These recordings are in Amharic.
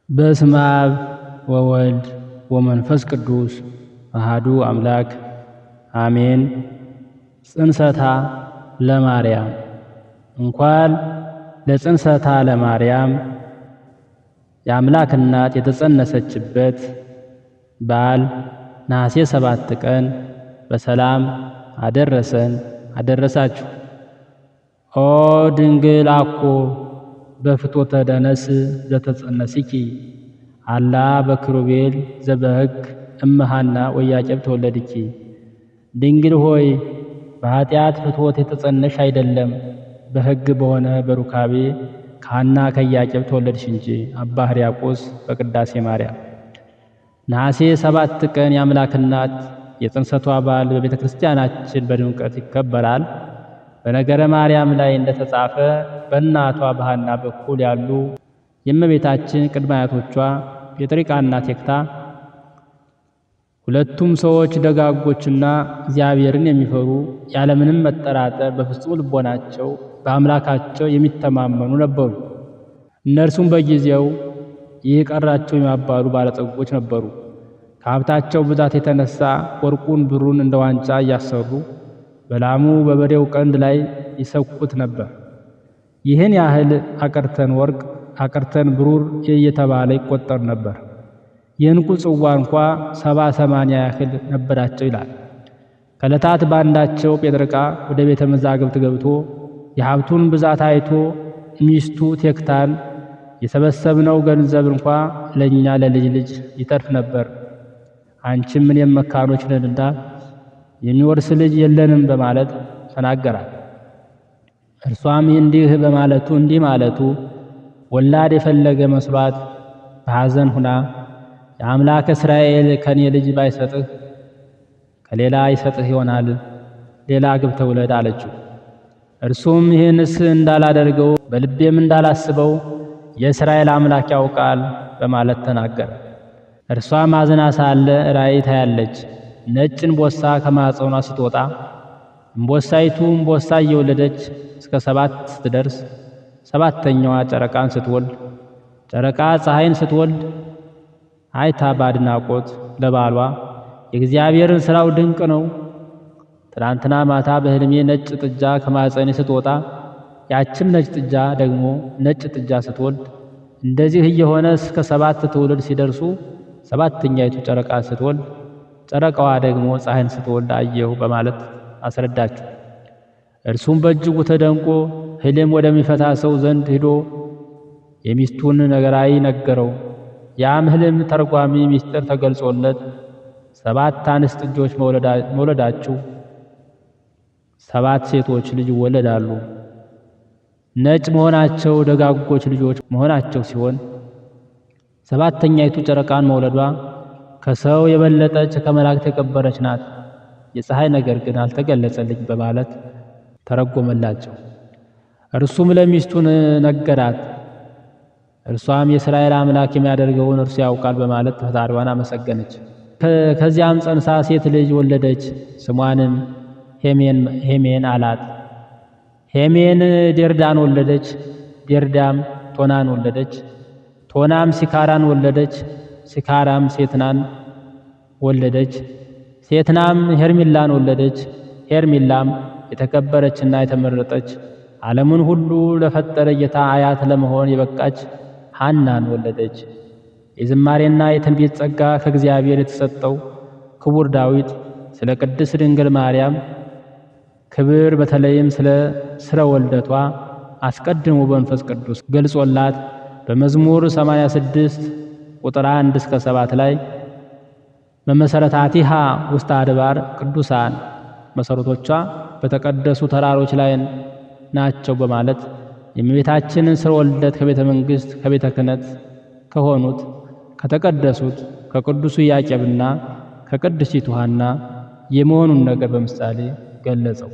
በስመ አብ ወወልድ ወመንፈስ ቅዱስ አሐዱ አምላክ አሜን። ጽንሰታ ለማርያም። እንኳን ለጽንሰታ ለማርያም የአምላክ እናት የተጸነሰችበት በዓል ነሐሴ 7 ቀን በሰላም አደረሰን አደረሳችሁ። ኦ ድንግል አኮ በፍትወተ ደነስ ዘተጸነስኪ አላ በክሩቤል ዘበሕግ እምሃና ወኢያቄም ተወለድኪ። ድንግል ሆይ በኃጢአት ፍትወት የተጸነሽ አይደለም፣ በሕግ በሆነ በሩካቤ ከሐና ከኢያቄም ተወለድሽ እንጂ። አባ ሕርያቆስ በቅዳሴ ማርያም። ነሐሴ 7 ቀን የአምላክ እናት የጽንሰቷ በዓል በቤተ ክርስቲያናችን በድምቀት ይከበራል። በነገረ ማርያም ላይ እንደተጻፈ በእናቷ በሐና በኩል ያሉ የእመቤታችን ቅድመ አያቶቿ ጴጥሪቃና ቴክታ ሁለቱም ሰዎች ደጋጎችና እግዚአብሔርን የሚፈሩ ያለምንም መጠራጠር በፍጹም ልቦናቸው በአምላካቸው የሚተማመኑ ነበሩ። እነርሱም በጊዜው ይህ ቀራቸው የማይባሉ ባለጸጎች ነበሩ። ከሀብታቸው ብዛት የተነሳ ወርቁን ብሩን እንደ ዋንጫ እያሰሩ በላሙ በበሬው ቀንድ ላይ ይሰኩት ነበር። ይህን ያህል አቅርተን ወርቅ አቅርተን ብሩር እየተባለ ይቆጠር ነበር። የዕንቁ ጽዋ እንኳ 70 80 ያህል ነበራቸው ይላል። ከዕለታት ባንዳቸው ጴጥርቃ ወደ ቤተ መዛግብት ገብቶ የሀብቱን ብዛት አይቶ ሚስቱ ቴክታን የሰበሰብነው ገንዘብ እንኳ ለእኛ ለልጅ ልጅ ይተርፍ ነበር፣ አንቺም እኔም መካኖች ነንና የሚወርስ ልጅ የለንም በማለት ተናገራት። እርሷም እንዲህ በማለቱ እንዲህ ማለቱ ወላድ የፈለገ መስሏት በሐዘን ሁና የአምላክ እስራኤል ከኔ ልጅ ባይሰጥህ ከሌላ ይሰጥህ ይሆናል፣ ሌላ አግብተህ ውለድ አለችው። እርሱም ይህንስ እንዳላደርገው በልቤም እንዳላስበው የእስራኤል አምላክ ያውቃል በማለት ተናገረ። እርሷም አዝና ሳለ ራእይ ታያለች። ነጭ እምቦሳ ከማኅፀኗ ስትወጣ እምቦሳይቱ እምቦሳ እየወለደች እስከ 7 ስትደርስ ሰባተኛዋ ጨረቃን ስትወልድ ጨረቃ ፀሐይን ስትወልድ አይታ በአድናቆት ለባሏ የእግዚአብሔርን ሥራው ድንቅ ነው፣ ትናንትና ማታ በሕልሜ ነጭ ጥጃ ከማኅፀኔ ስትወጣ ያችም ነጭ ጥጃ ደግሞ ነጭ ጥጃ ስትወልድ እንደዚህ እየሆነ እስከ 7 ትውልድ ሲደርሱ ሰባተኛይቱ ጨረቃ ስትወልድ ጨረቃዋ ደግሞ ፀሐይን ስትወልድ አየሁ በማለት አስረዳችው። እርሱም በእጅጉ ተደንቆ ሕልም ወደሚፈታ ሰው ዘንድ ሂዶ የሚስቱን ነገራዊ ነገረው። ያም ሕልም ተርጓሚ ምስጢር ተገልጾለት 7 አንስት ጥጆች መውለዳችሁ 7 ሴቶች ልጅ ይወለዳሉ፣ ነጭ መሆናቸው ደጋጎች ልጆች መሆናቸው ሲሆን ሰባተኛይቱ ጨረቃን መውለዷ ከሰው የበለጠች ከመላእክት የከበረች ናት፣ የፀሐይ ነገር ግን አልተገለጸልኝ በማለት ተረጎመላቸው። እርሱም ለሚስቱ ነገራት። እርሷም የእስራኤል አምላክ የሚያደርገውን እርሱ ያውቃል በማለት ፈጣሪዋን አመሰገነች። ከዚያም ጸንሳ ሴት ልጅ ወለደች። ስሟንም ሄሜን አላት። ሄሜን ዴርዳን ወለደች። ዴርዳም ቶናን ወለደች። ቶናም ሲካራን ወለደች። ሲካራም ሴትናን ወለደች። ሴትናም ሄርሚላን ወለደች። ሄርሚላም የተከበረችና የተመረጠች ዓለሙን ሁሉ ለፈጠረ ጌታ አያት ለመሆን የበቃች ሐናን ወለደች። የዝማሬና የትንቢት ጸጋ ከእግዚአብሔር የተሰጠው ክቡር ዳዊት ስለ ቅድስት ድንግል ማርያም ክብር በተለይም ስለ ስረ ወልደቷ አስቀድሞ በመንፈስ ቅዱስ ገልጾላት በመዝሙር 86 ቁጥር 1 እስከ 7 ላይ በመሰረታቲሃ ውስተ አድባር ቅዱሳን መሰረቶቿ በተቀደሱ ተራሮች ላይ ናቸው በማለት የእመቤታችንን ስረ ወልደት ከቤተ መንግስት ከቤተ ክህነት ከሆኑት ከተቀደሱት ከቅዱሱ ኢያቄምና ከቅድስቲቱ ሐና የመሆኑን ነገር በምሳሌ ገለጸው።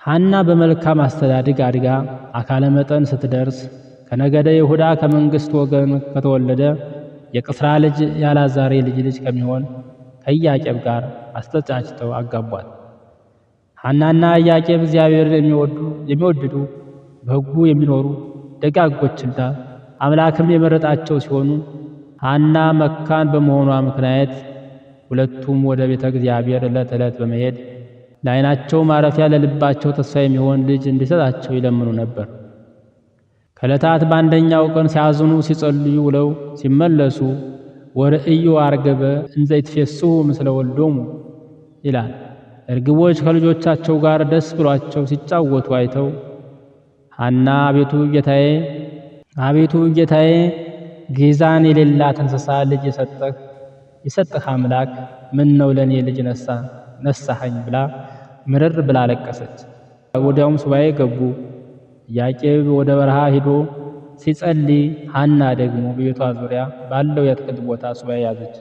ሐና በመልካም አስተዳደግ አድጋ አካለ መጠን ስትደርስ ከነገደ ይሁዳ ከመንግስት ወገን ከተወለደ የቅስራ ልጅ የአልዓዛር ልጅ ልጅ ከሚሆን ከኢያቄም ጋር አስተጫጭተው አጋቧት። ሐናና ኢያቄም እግዚአብሔርን የሚወድዱ በሕጉ የሚኖሩ ደጋጎችና አምላክም የመረጣቸው ሲሆኑ ሐና መካን በመሆኗ ምክንያት ሁለቱም ወደ ቤተ እግዚአብሔር ዕለት ዕለት በመሄድ ለዓይናቸው ማረፊያ ለልባቸው ተስፋ የሚሆን ልጅ እንዲሰጣቸው ይለምኑ ነበር። ከዕለታት በአንደኛው ቀን ሲያዝኑ ሲጸልዩ ውለው ሲመለሱ ወርእዩ አርግበ እንዘ ይትፌስሑ ምስለ ወልዶሙ ይላል። እርግቦች ከልጆቻቸው ጋር ደስ ብሏቸው ሲጫወቱ አይተው ሐና አቤቱ ጌታዬ፣ አቤቱ ጌታዬ፣ ጊዛን የሌላት እንስሳ ልጅ የሰጠህ አምላክ ምን ነው ለእኔ ልጅ ነሳኸኝ ብላ ምርር ብላ አለቀሰች። ወዲያውም ሱባኤ ገቡ። ኢያቄም ወደ በረሃ ሂዶ ሲጸልይ ሐና ደግሞ በቤቷ ዙሪያ ባለው የአትክልት ቦታ ሱባኤ ያዘች።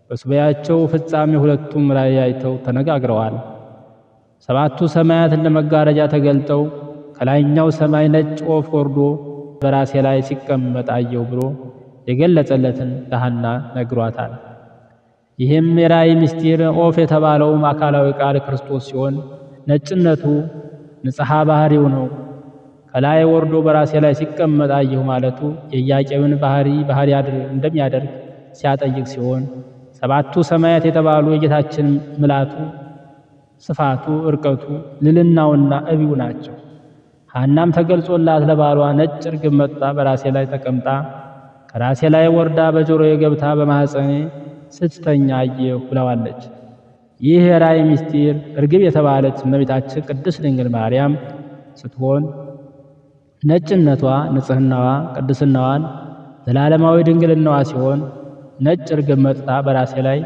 በሱባኤያቸው ፍጻሜ ሁለቱም ራእይ አይተው ተነጋግረዋል። ሰባቱ ሰማያት እንደ መጋረጃ ተገልጠው ከላይኛው ሰማይ ነጭ ወፍ ወርዶ በራሴ ላይ ሲቀመጥ አየሁ ብሎ የገለጸለትን ለሐና ነግሯታል። ይህም የራእይ ምስጢር ዖፍ የተባለውም አካላዊ ቃል ክርስቶስ ሲሆን ነጭነቱ ንጽሐ ባህሪው ነው። ከላይ ወርዶ በራሴ ላይ ሲቀመጥ አየሁ ማለቱ የኢያቄምን ባህሪ ባህሪ እንደሚያደርግ ሲያጠይቅ ሲሆን ሰባቱ ሰማያት የተባሉ የጌታችን ምላቱ፣ ስፋቱ፣ እርቀቱ፣ ልልናውና እቢው ናቸው። ሐናም ተገልጾላት ለባሏ ነጭ ርግብ መጥታ በራሴ ላይ ተቀምጣ ከራሴ ላይ ወርዳ በጆሮዬ ገብታ በማኅፀኔ ስትተኛ አየሁ ብለዋለች። ይህ የራእይ ምስጢር ርግብ የተባለች እመቤታችን ቅድስት ድንግል ማርያም ስትሆን ነጭነቷ ንጽሕናዋ፣ ቅድስናዋን፣ ዘላለማዊ ድንግልናዋ ሲሆን ነጭ ርግብ መጥታ በራሴ ላይ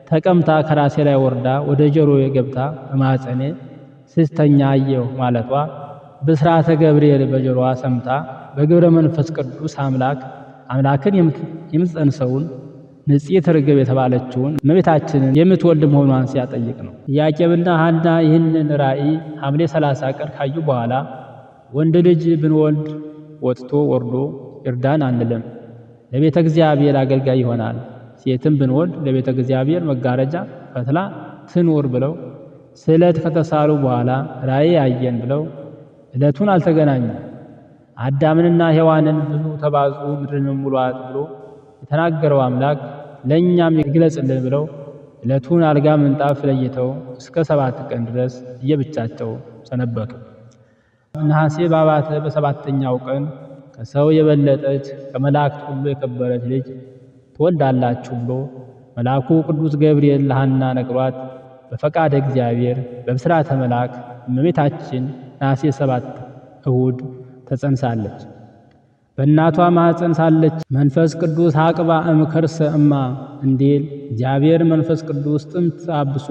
ተቀምታ ከራሴ ላይ ወርዳ ወደ ጆሮዬ ገብታ በማኅፀኔ ስትተኛ አየሁ ማለቷ ብስራተ ገብርኤል በጆሮዋ ሰምታ በግብረ መንፈስ ቅዱስ አምላክን የምትጸንሰውን ንጽሕት ርግብ የተባለችውን እመቤታችንን የምትወልድ መሆኗን ሲያጠይቅ ነው። ኢያቄምና ሐና ይህንን ራእይ ሐምሌ 30 ቀን ካዩ በኋላ ወንድ ልጅ ብንወልድ ወጥቶ ወርዶ ይርዳን አንልም፣ ለቤተ እግዚአብሔር አገልጋይ ይሆናል። ሴትም ብንወልድ ለቤተ እግዚአብሔር መጋረጃ ፈትላ ትኑር ብለው ስዕለት ከተሳሉ በኋላ ራእይ አየን ብለው ዕለቱን አልተገናኙም። አዳምንና ሔዋንን ብዙ ተባዙ ምድርንም ሙሏት ብሎ የተናገረው አምላክ ለእኛም ይግለጽልን ብለው ዕለቱን አልጋ ምንጣፍ ለይተው እስከ 7 ቀን ድረስ እየብቻቸው ሰነበቱ። ነሐሴ ባባተ በሰባተኛው ቀን ከሰው የበለጠች ከመላእክት ሁሉ የከበረች ልጅ ትወልዳላችሁ ብሎ መልአኩ ቅዱስ ገብርኤል ለሐና ነግሯት በፈቃደ እግዚአብሔር በብስራተ መልአክ እመቤታችን ነሐሴ 7 እሁድ ተጸንሳለች። በእናቷ ማኅፀን ሳለች መንፈስ ቅዱስ አቅባ እምከርሰ እማ እንዲል እግዚአብሔር መንፈስ ቅዱስ ጥንት አብሶ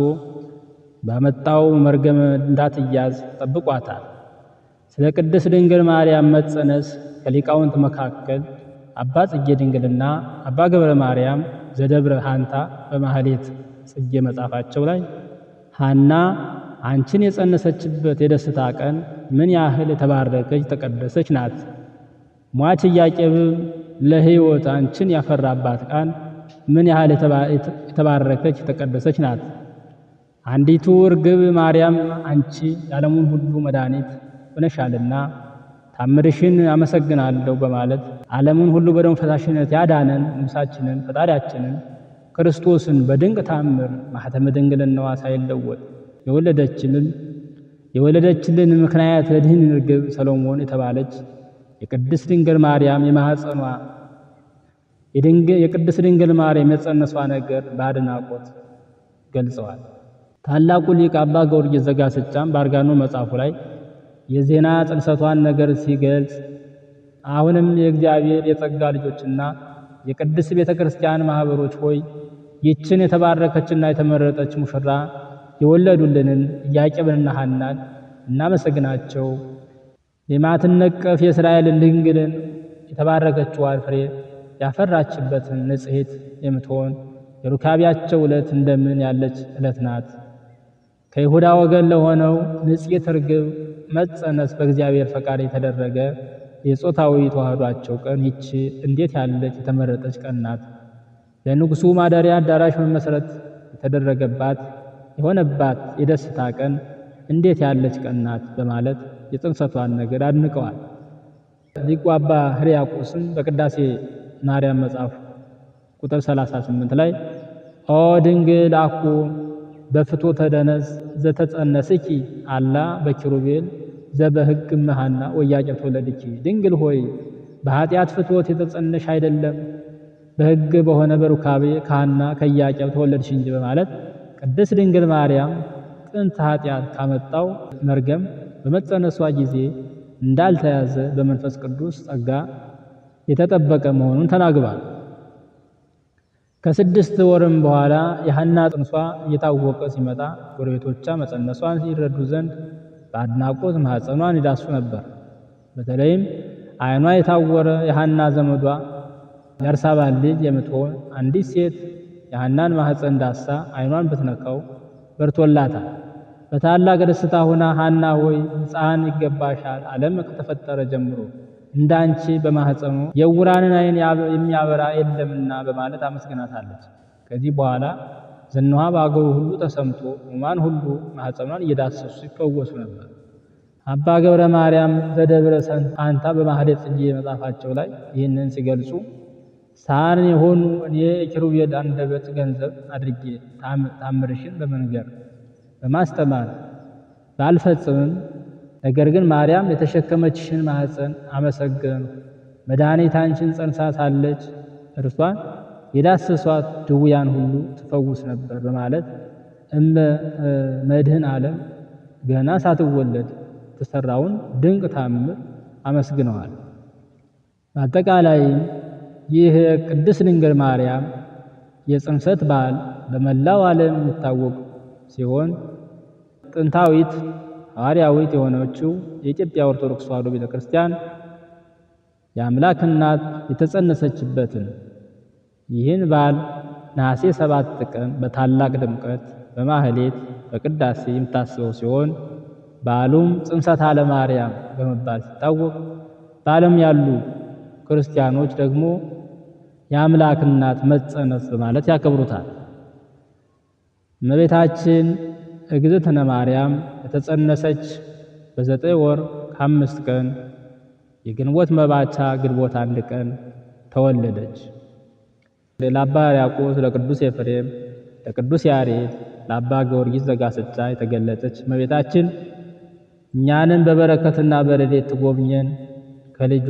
ባመጣው መርገም እንዳትያዝ ጠብቋታል። ስለ ቅድስት ድንግል ማርያም መጸነስ ከሊቃውንት መካከል አባ ጽጌ ድንግልና አባ ገብረ ማርያም ዘደብረ ሐንታ በማህሌት ጽጌ መጽሐፋቸው ላይ ሐና አንቺን የጸነሰችበት የደስታ ቀን ምን ያህል የተባረከች የተቀደሰች ናት። ሟች ኢያቄም ለሕይወት አንቺን ያፈራባት ቀን ምን ያህል የተባረከች የተቀደሰች ናት። አንዲቱ እርግብ ማርያም አንቺ የዓለሙን ሁሉ መድኃኒት ሆነሻልና ታምርሽን አመሰግናለሁ በማለት ዓለሙን ሁሉ በደሙ ፈሳሽነት ያዳነን ንጉሳችንን ፈጣሪያችንን ክርስቶስን በድንቅ ታምር ማኅተመ ድንግልናዋ ሳይለወጥ የወለደችልን ምክንያት ለድህን ርግብ ሰሎሞን የተባለች የቅድስት ድንግል ማርያም የማኅፀኗ የቅድስት ድንግል ማርያም የጸነሷ ነገር በአድናቆት ገልጸዋል። ታላቁ ሊቅ አባ ጊዮርጊስ ዘጋስጫም በአርጋኖ መጽሐፉ ላይ የዜና ጽንሰቷን ነገር ሲገልጽ አሁንም የእግዚአብሔር የጸጋ ልጆችና የቅድስት ቤተክርስቲያን ማህበሮች ሆይ ይችን የተባረከችና የተመረጠች ሙሽራ የወለዱልንን ኢያቄምንና ሐናን እናመሰግናቸው። የማትነቀፍ የእስራኤልን ድንግልን የተባረከችዋን ፍሬ ያፈራችበትን ንጽሕት የምትሆን የሩካቢያቸው ዕለት እንደምን ያለች ዕለት ናት። ከይሁዳ ወገን ለሆነው ንጽሕት ርግብ መጸነስ በእግዚአብሔር ፈቃድ የተደረገ የጾታዊ ተዋህዷቸው ቀን ይህች እንዴት ያለች የተመረጠች ቀን ናት። ለንጉሱ ማደሪያ አዳራሽ መመስረት የተደረገባት የሆነባት የደስታ ቀን እንዴት ያለች ቀን ናት በማለት የጽንሰቷን ነገር አድንቀዋል። ሊቁ አባ ሕርያቆስም በቅዳሴ ማርያም መጽሐፍ ቁጥር 38 ላይ ኦ ድንግል አኮ በፍትወተ ደነዝ ዘተጸነስኪ አላ በኪሩቤል ዘበሕግ እምሐና ወኢያቄም ተወለድኪ። ድንግል ሆይ በኃጢአት ፍትወት የተጸነሽ አይደለም፣ በሕግ በሆነ በሩካቤ ከሐና ከኢያቄም ተወለድሽ እንጂ በማለት ቅድስት ድንግል ማርያም ጥንት ኃጢአት ካመጣው መርገም በመጸነሷ ጊዜ እንዳልተያዘ በመንፈስ ቅዱስ ጸጋ የተጠበቀ መሆኑን ተናግሯል። ከ6 ወርም በኋላ የሐና ጽንሷ እየታወቀ ሲመጣ ጎረቤቶቿ መጸነሷን ይረዱ ዘንድ በአድናቆት ማኅፀኗን ይዳሱ ነበር። በተለይም ዓይኗ የታወረ የሐና ዘመዷ የአርሳባን ልጅ የምትሆን አንዲት ሴት የሐናን ማኅፀን ዳሳ ዓይኗን ብትነካው በርቶላታል። በታላቅ ደስታ ሆና ሐና ሆይ ሕፃን ይገባሻል፣ ዓለም ከተፈጠረ ጀምሮ እንዳንቺ በማኅፀኑ የዕውራንን ዓይን የሚያበራ የለምና በማለት አመስግናታለች። ከዚህ በኋላ ዝናዋ በአገሩ ሁሉ ተሰምቶ ሕሙማን ሁሉ ማኅፀኗን እየዳሰሱ ይፈወሱ ነበር። አባ ገብረ ማርያም ዘደብረ ፋንታ በማኅሌተ ጽጌ መጽሐፋቸው ላይ ይህንን ሲገልጹ ሳን የሆኑ እኔ የኪሩቤል አንደበት ገንዘብ አድርጌ ታምርሽን በመንገር በማስተማር ባልፈጽምም ነገር ግን ማርያም የተሸከመችሽን ማኅፀን አመሰገንሁ። መድኃኒት አንቺን ጸንሳ ሳለች እርሷን የዳሰሷት ድውያን ሁሉ ትፈውስ ነበር በማለት እመ መድህን ዓለም ገና ሳትወለድ የተሰራውን ድንቅ ታምር አመስግነዋል። በአጠቃላይም ይህ ቅድስት ድንግል ማርያም የጽንሰት በዓል በመላው ዓለም የሚታወቅ ሲሆን ጥንታዊት ሐዋርያዊት የሆነችው የኢትዮጵያ ኦርቶዶክስ ተዋሕዶ ቤተክርስቲያን የአምላክ እናት የተጸነሰችበትን ይህን በዓል ነሐሴ 7 ቀን በታላቅ ድምቀት በማህሌት በቅዳሴ የምታስበው ሲሆን በዓሉም ጽንሰታ ለማርያም በመባል ሲታወቅ በዓለም ያሉ ክርስቲያኖች ደግሞ የአምላክ እናት መጸነስ በማለት ያከብሩታል። እመቤታችን እግዝእትነ ማርያም የተጸነሰች በ9 ወር ከ5 ቀን የግንቦት መባቻ ግንቦት 1 ቀን ተወለደች። ለአባ ሕርያቆስ፣ ለቅዱስ ኤፍሬም፣ ለቅዱስ ያሬድ፣ ለአባ ጊዮርጊስ ዘጋስጫ የተገለጸች እመቤታችን እኛንም በበረከትና በረድኤት ትጎብኘን፣ ከልጇ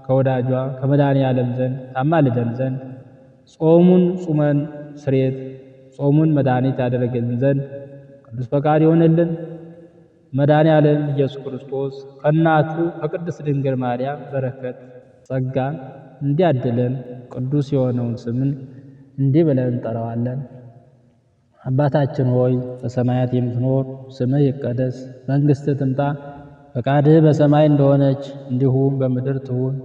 ከወዳጇ ከመድኃኔዓለም ዘንድ ታማልደን ዘንድ ጾሙን ጹመን ስርየት ጾሙን መድኃኒት ያደረገልን ዘንድ ቅዱስ ፈቃድ ይሆንልን። መድኃኔዓለም ኢየሱስ ክርስቶስ ከእናቱ ከቅድስት ድንግል ማርያም በረከት ጸጋን እንዲያድለን ቅዱስ የሆነውን ስምን እንዲህ ብለን እንጠራዋለን። አባታችን ሆይ በሰማያት የምትኖር፣ ስምህ ይቀደስ፣ መንግስትህ ትምጣ፣ ፈቃድህ በሰማይ እንደሆነች እንዲሁም በምድር ትሁን።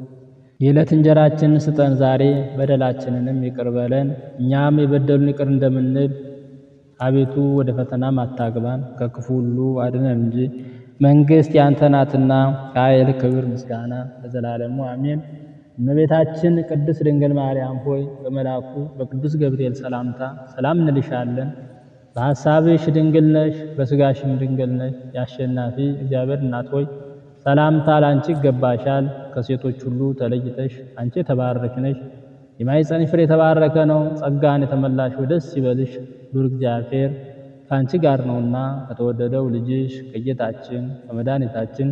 የዕለት እንጀራችንን ስጠን ዛሬ፣ በደላችንንም ይቅር በለን እኛም የበደሉን ይቅር እንደምንል። አቤቱ ወደ ፈተናም አታግባን፣ ከክፉ ሁሉ አድነን እንጂ መንግስት ያንተ ናትና፣ ኃይል፣ ክብር፣ ምስጋና ለዘላለሙ አሜን። እመቤታችን ቅድስት ድንግል ማርያም ሆይ በመልአኩ በቅዱስ ገብርኤል ሰላምታ ሰላም እንልሻለን። በሐሳብሽ ድንግል ነሽ፣ በስጋሽም ድንግል ነሽ። የአሸናፊ እግዚአብሔር እናት ሆይ ሰላምታ ላንቺ ይገባሻል። ከሴቶች ሁሉ ተለይተሽ አንቺ የተባረክሽ ነሽ፣ የማኅፀንሽ ፍሬ የተባረከ ነው። ጸጋን የተመላሽ ደስ ይበልሽ፣ ሉል እግዚአብሔር ከአንቺ ጋር ነውና ከተወደደው ልጅሽ ከጌታችን ከመድኃኒታችን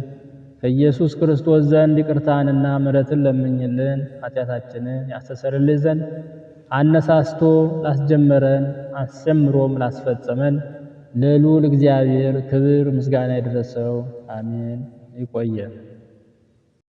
ከኢየሱስ ክርስቶስ ዘንድ ይቅርታንና ምሕረትን ለምኝልን ኃጢአታችንን ያስተሰርይልን ዘንድ አነሳስቶ ላስጀመረን አስጀምሮም ላስፈጸመን ለልዑል እግዚአብሔር ክብር ምስጋና ይድረሰው፣ አሜን። ይቆየን።